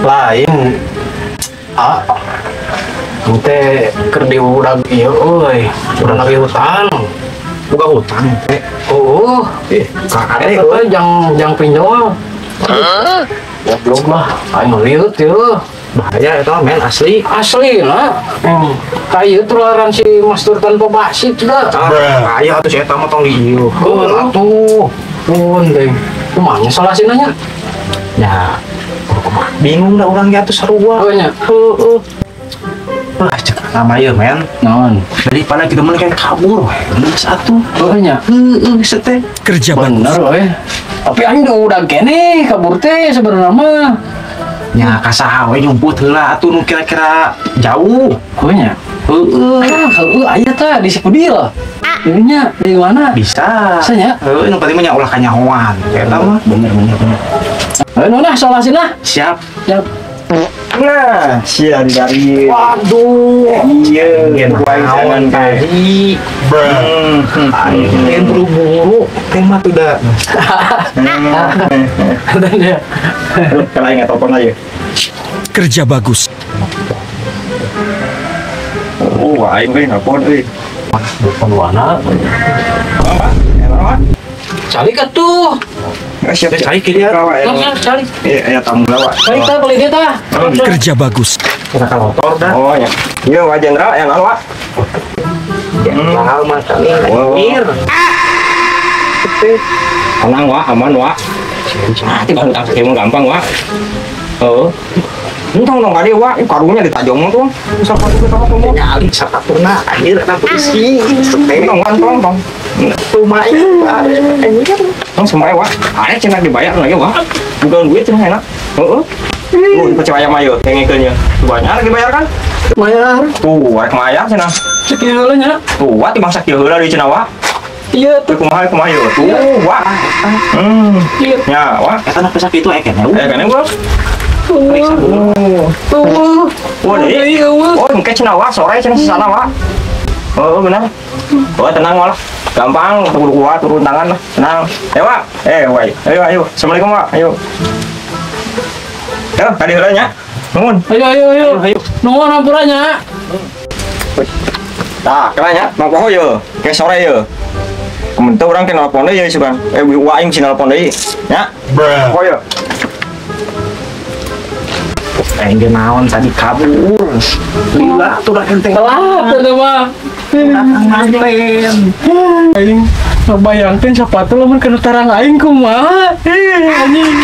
Lain. Ah. Ente keur di budak ieu euy, udah lagi hutang. Buka hutang teh. Oh, Kakak eta jang pinjol. Goblok lah, aing liut ieu. Bahaya eta men asli. Asli lah. Kayak tularan si Mastur tanpa basit dah. Bahaya atuh si eta mah tong di ieu. Oh, atuh. Pun teh. Kumaha salah sinanya? Ya, kumaha bingung dah urang ge atuh sarua. Oh nya. Heeh. Wah, cek nama ieu men. Naon? Daripada kita mah kayak kabur we. Geus atuh. Oh nya. Heeh, geus teh. Kerja bener bagus. We. Tapi aing udah kene kabur teh sebenarnya mah. Nya kasaha we nyumput heula atuh nu kira-kira jauh. Oh nya. Heeh. Heeh, aya tah di Sikudil. Ieu nya di mana? Bisa. Bisa nya? Heeh, nu penting mah nya ulah kanyahoan. Eta mah bener bener bener. Ayo nona salah sina. Siap. Siap. Nah, sia dari. Waduh, iya, naon tadi. Aing buru-buru, teh mah tuh dah. Kalau ingat telepon aja. Kerja bagus. Oh, aing euy nelpon euy. Telepon wana. Apa? Emang Calik atuh. Siap, calik dia. Calik. Iya, tamu lah, Pak. Calik tah beli dia tah. Kerja bagus. Kita ke motor dah. Oh, ya. Iya, Pak Jenderal, yang naon, Pak? Jenderal mah kami. Mir. Tenang, Wak, aman, Wak. Ah, tiba hutang sakieu mah gampang, Wak. Heeh. Entong dong kali, Wak, karunya ditajong tuh. Sapatu kita mah kumaha. Nyali sapatuna akhir eta polisi. Tong, tong, tong. Lumayan, Pak. Tong semua, Wak. Aya cenah dibayar lagi, Wak. Bukan duit cenah enak. Heeh. Lu percaya mah yeuh, kengekeun nya. Banyak lagi bayar kan? Bayar. Tuh, rek mayar cenah. Sakieu heula nya. Tuh, Wak timbang sakieu heula deui cenah, Wak. Iya tuh kumaha kumaha yeuh. Tuh, Wak. Iya. Nya, Wak. Eta na pesak itu aya keneh. Aya keneh, Wak. Tuh. Wah, deui. Oh, engke cenah, Wak, sore cenah sisana, Wak. Oh, benar. Oh, tenang malah. Gampang, turun kuat, turun tangan lah. Tenang. Ayo, Wak. Woi. Ayo, ayo. Assalamualaikum, Wak. Ayo. Ayo, kadi heula nya. Nuhun. Ayo, ayo, ayo. Ayo. Nuhun hampura nya. Tah, kena nya, mang poho ye. Ke sore ye. Kementeu urang ke nelpon deui ye sugan. Wa aing si nelpon deui. Nya. Poho ye. Aing ge naon tadi kabur. Lila tuh dah enteng. Telat teh mah. Nganten. Aing ngebayangkeun sapatu lamun kana tarang aing kumaha. Anjing.